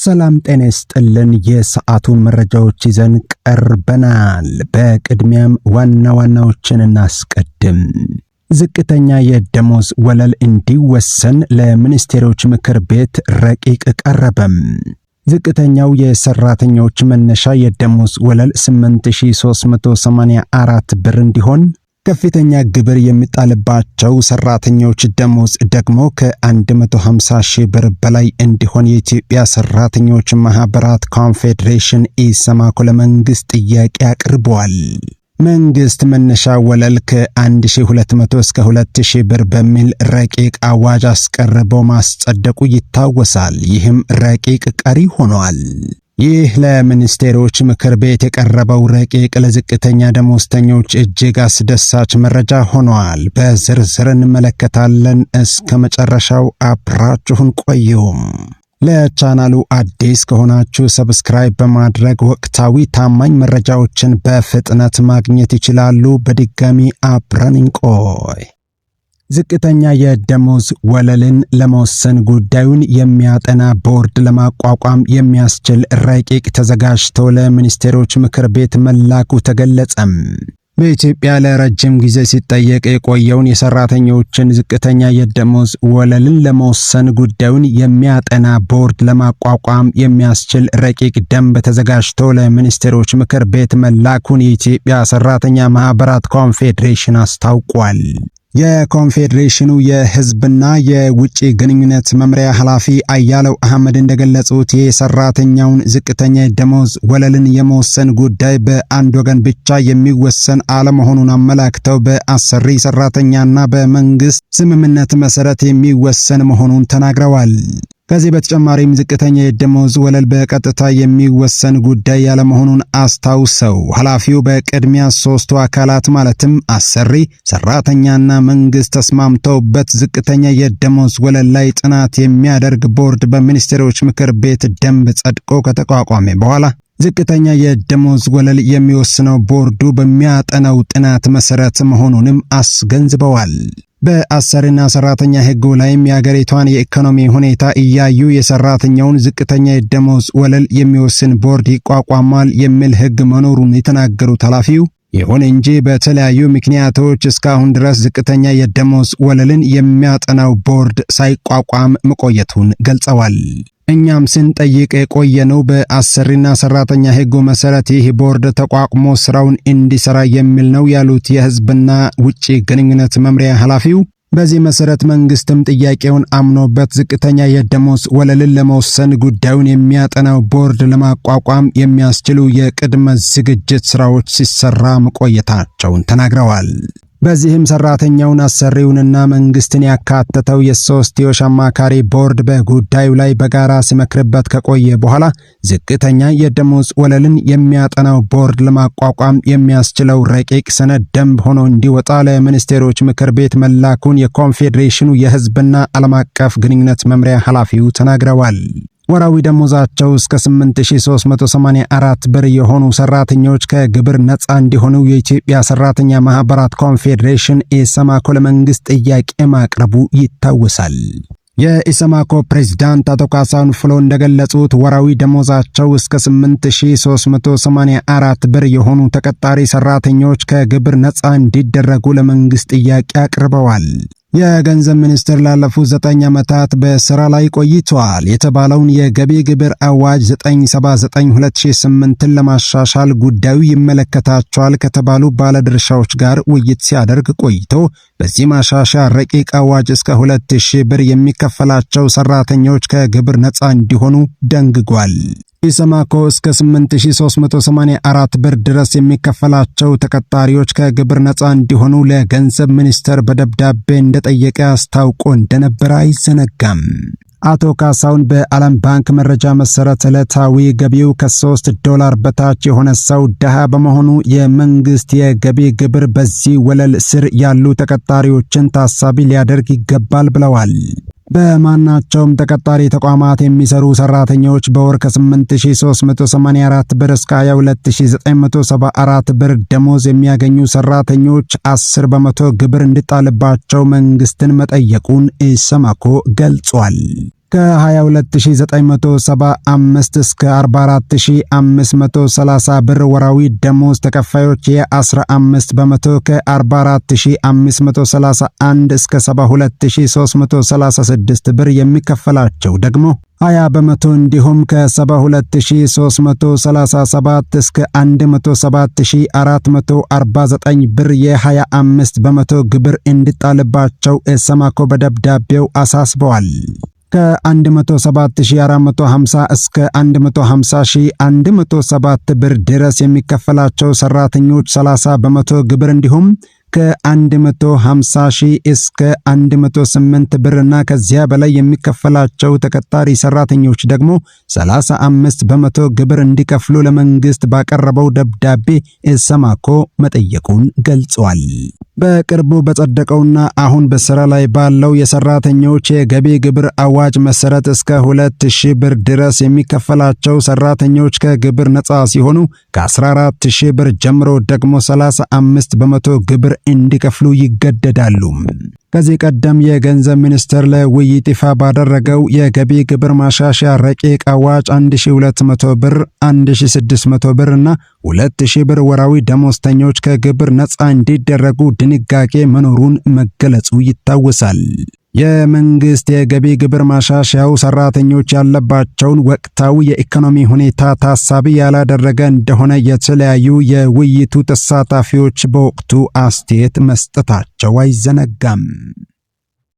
ሰላም ጤና ይስጥልን። የሰዓቱን መረጃዎች ይዘን ቀርበናል። በቅድሚያም ዋና ዋናዎችን እናስቀድም። ዝቅተኛ የደሞዝ ወለል እንዲወሰን ለሚኒስቴሮች ምክር ቤት ረቂቅ ቀረበም። ዝቅተኛው የሰራተኞች መነሻ የደሞዝ ወለል 8384 ብር እንዲሆን፣ ከፍተኛ ግብር የሚጣልባቸው ሰራተኞች ደሞዝ ደግሞ ከ150 ሺህ ብር በላይ እንዲሆን የኢትዮጵያ ሰራተኞች ማህበራት ኮንፌዴሬሽን ኢሰማኮ ለመንግስት ጥያቄ አቅርበዋል። መንግስት መነሻ ወለል ከ1200 እስከ 2000 ብር በሚል ረቂቅ አዋጅ አስቀርቦ ማስጸደቁ ይታወሳል። ይህም ረቂቅ ቀሪ ሆኗል። ይህ ለሚኒስቴሮች ምክር ቤት የቀረበው ረቂቅ ለዝቅተኛ ደሞዝተኞች እጅግ አስደሳች መረጃ ሆኗል። በዝርዝር እንመለከታለን። እስከ መጨረሻው አብራችሁን ቆዩም። ለቻናሉ አዲስ ከሆናችሁ subscribe በማድረግ ወቅታዊ ታማኝ መረጃዎችን በፍጥነት ማግኘት ይችላሉ። በድጋሚ አብረን እንቆይ። ዝቅተኛ የደሞዝ ወለልን ለመወሰን ጉዳዩን የሚያጠና ቦርድ ለማቋቋም የሚያስችል ረቂቅ ተዘጋጅቶ ለሚኒስቴሮች ምክር ቤት መላኩ ተገለጸም። በኢትዮጵያ ለረጅም ጊዜ ሲጠየቅ የቆየውን የሰራተኞችን ዝቅተኛ የደሞዝ ወለልን ለመወሰን ጉዳዩን የሚያጠና ቦርድ ለማቋቋም የሚያስችል ረቂቅ ደንብ ተዘጋጅቶ ለሚኒስቴሮች ምክር ቤት መላኩን የኢትዮጵያ ሰራተኛ ማህበራት ኮንፌዴሬሽን አስታውቋል። የኮንፌዴሬሽኑ የሕዝብና የውጭ ግንኙነት መምሪያ ኃላፊ አያለው አህመድ እንደገለጹት የሰራተኛውን ዝቅተኛ ደሞዝ ወለልን የመወሰን ጉዳይ በአንድ ወገን ብቻ የሚወሰን አለመሆኑን አመላክተው በአሰሪ ሰራተኛና በመንግስት ስምምነት መሰረት የሚወሰን መሆኑን ተናግረዋል። ከዚህ በተጨማሪም ዝቅተኛ የደሞዝ ወለል በቀጥታ የሚወሰን ጉዳይ ያለመሆኑን አስታውሰው ኃላፊው በቅድሚያ ሶስቱ አካላት ማለትም አሰሪ፣ ሰራተኛና መንግስት ተስማምተውበት ዝቅተኛ የደሞዝ ወለል ላይ ጥናት የሚያደርግ ቦርድ በሚኒስቴሮች ምክር ቤት ደንብ ጸድቆ ከተቋቋመ በኋላ ዝቅተኛ የደሞዝ ወለል የሚወስነው ቦርዱ በሚያጠናው ጥናት መሰረት መሆኑንም አስገንዝበዋል። በአሰሪና ሰራተኛ ሕጉ ላይም የአገሪቷን የኢኮኖሚ ሁኔታ እያዩ የሰራተኛውን ዝቅተኛ የደሞዝ ወለል የሚወስን ቦርድ ይቋቋማል የሚል ሕግ መኖሩን የተናገሩት ኃላፊው፣ ይሁን እንጂ በተለያዩ ምክንያቶች እስካሁን ድረስ ዝቅተኛ የደሞዝ ወለልን የሚያጠናው ቦርድ ሳይቋቋም መቆየቱን ገልጸዋል። እኛም ስንጠይቅ የቆየነው በአሰሪና ሰራተኛ ሕጉ መሰረት ይህ ቦርድ ተቋቁሞ ስራውን እንዲሰራ የሚል ነው ያሉት የህዝብና ውጭ ግንኙነት መምሪያ ኃላፊው፣ በዚህ መሰረት መንግስትም ጥያቄውን አምኖበት ዝቅተኛ የደሞዝ ወለልን ለመወሰን ጉዳዩን የሚያጠናው ቦርድ ለማቋቋም የሚያስችሉ የቅድመ ዝግጅት ስራዎች ሲሰራ መቆየታቸውን ተናግረዋል። በዚህም ሰራተኛውን፣ አሰሪውንና መንግስትን ያካተተው የሶስትዮሽ አማካሪ ቦርድ በጉዳዩ ላይ በጋራ ሲመክርበት ከቆየ በኋላ ዝቅተኛ የደሞዝ ወለልን የሚያጠናው ቦርድ ለማቋቋም የሚያስችለው ረቂቅ ሰነድ ደንብ ሆኖ እንዲወጣ ለሚኒስቴሮች ምክር ቤት መላኩን የኮንፌዴሬሽኑ የህዝብና ዓለም አቀፍ ግንኙነት መምሪያ ኃላፊው ተናግረዋል። ወራዊ ደሞዛቸው እስከ 8384 ብር የሆኑ ሰራተኞች ከግብር ነፃ እንዲሆኑ የኢትዮጵያ ሰራተኛ ማህበራት ኮንፌዴሬሽን ኢሰማኮ ለመንግስት ጥያቄ ማቅረቡ ይታወሳል። የኢሰማኮ ፕሬዝዳንት አቶ ካሳሁን ፍሎ እንደገለጹት ወራዊ ደሞዛቸው እስከ 8384 ብር የሆኑ ተቀጣሪ ሰራተኞች ከግብር ነፃ እንዲደረጉ ለመንግስት ጥያቄ አቅርበዋል። የገንዘብ ሚኒስቴር ላለፉት 9 ዓመታት በስራ ላይ ቆይተዋል የተባለውን የገቢ ግብር አዋጅ 979/2008ን ለማሻሻል ጉዳዩ ይመለከታቸዋል ከተባሉ ባለድርሻዎች ጋር ውይይት ሲያደርግ ቆይቶ በዚህ ማሻሻያ ረቂቅ አዋጅ እስከ 2000 ብር የሚከፈላቸው ሰራተኞች ከግብር ነፃ እንዲሆኑ ደንግጓል። ኢሰማኮ እስከ 8384 ብር ድረስ የሚከፈላቸው ተቀጣሪዎች ከግብር ነፃ እንዲሆኑ ለገንዘብ ሚኒስቴር በደብዳቤ እንደጠየቀ አስታውቆ እንደነበረ አይዘነጋም። አቶ ካሳሁን በዓለም ባንክ መረጃ መሰረት ዕለታዊ ገቢው ከ3 ዶላር በታች የሆነ ሰው ድሃ በመሆኑ የመንግስት የገቢ ግብር በዚህ ወለል ስር ያሉ ተቀጣሪዎችን ታሳቢ ሊያደርግ ይገባል ብለዋል። በማናቸውም ተቀጣሪ ተቋማት የሚሰሩ ሰራተኞች በወር ከ8384 ብር እስከ 22974 ብር ደሞዝ የሚያገኙ ሰራተኞች 10% ግብር እንዲጣልባቸው መንግስትን መጠየቁን ኢሰማኮ ገልጿል። ከ22,975 እስከ 44,530 ብር ወራዊ ደሞዝ ተከፋዮች የ15%፣ ከ44,531 እስከ 72,336 ብር የሚከፈላቸው ደግሞ 20%፣ እንዲሁም ከ72,337 እስከ 107,449 ብር የ25% ግብር እንዲጣልባቸው ኢሰማኮ በደብዳቤው አሳስበዋል። ከ107,450 እስከ 150,107 ብር ድረስ የሚከፈላቸው ሰራተኞች 30% ግብር፣ እንዲሁም ከ150 ሺህ እስከ 108 ብር እና ከዚያ በላይ የሚከፈላቸው ተቀጣሪ ሰራተኞች ደግሞ 35% ግብር እንዲከፍሉ ለመንግስት ባቀረበው ደብዳቤ ኢሰማኮ መጠየቁን ገልጿል። በቅርቡ በጸደቀውና አሁን በስራ ላይ ባለው የሰራተኞች የገቢ ግብር አዋጅ መሰረት እስከ 2000 ብር ድረስ የሚከፈላቸው ሰራተኞች ከግብር ነፃ ሲሆኑ፣ ከ14,000 ብር ጀምሮ ደግሞ 35% ግብር እንዲከፍሉ ይገደዳሉ። ከዚህ ቀደም የገንዘብ ሚኒስቴር ለውይይት ይፋ ባደረገው የገቢ ግብር ማሻሻያ ረቂቅ አዋጅ 1200 ብር፣ 1600 ብር እና 2000 ብር ወራዊ ደሞዝተኞች ከግብር ነፃ እንዲደረጉ ድንጋጌ መኖሩን መገለጹ ይታወሳል። የመንግስት የገቢ ግብር ማሻሻያው ሰራተኞች ያለባቸውን ወቅታዊ የኢኮኖሚ ሁኔታ ታሳቢ ያላደረገ እንደሆነ የተለያዩ የውይይቱ ተሳታፊዎች በወቅቱ አስተያየት መስጠታቸው አይዘነጋም።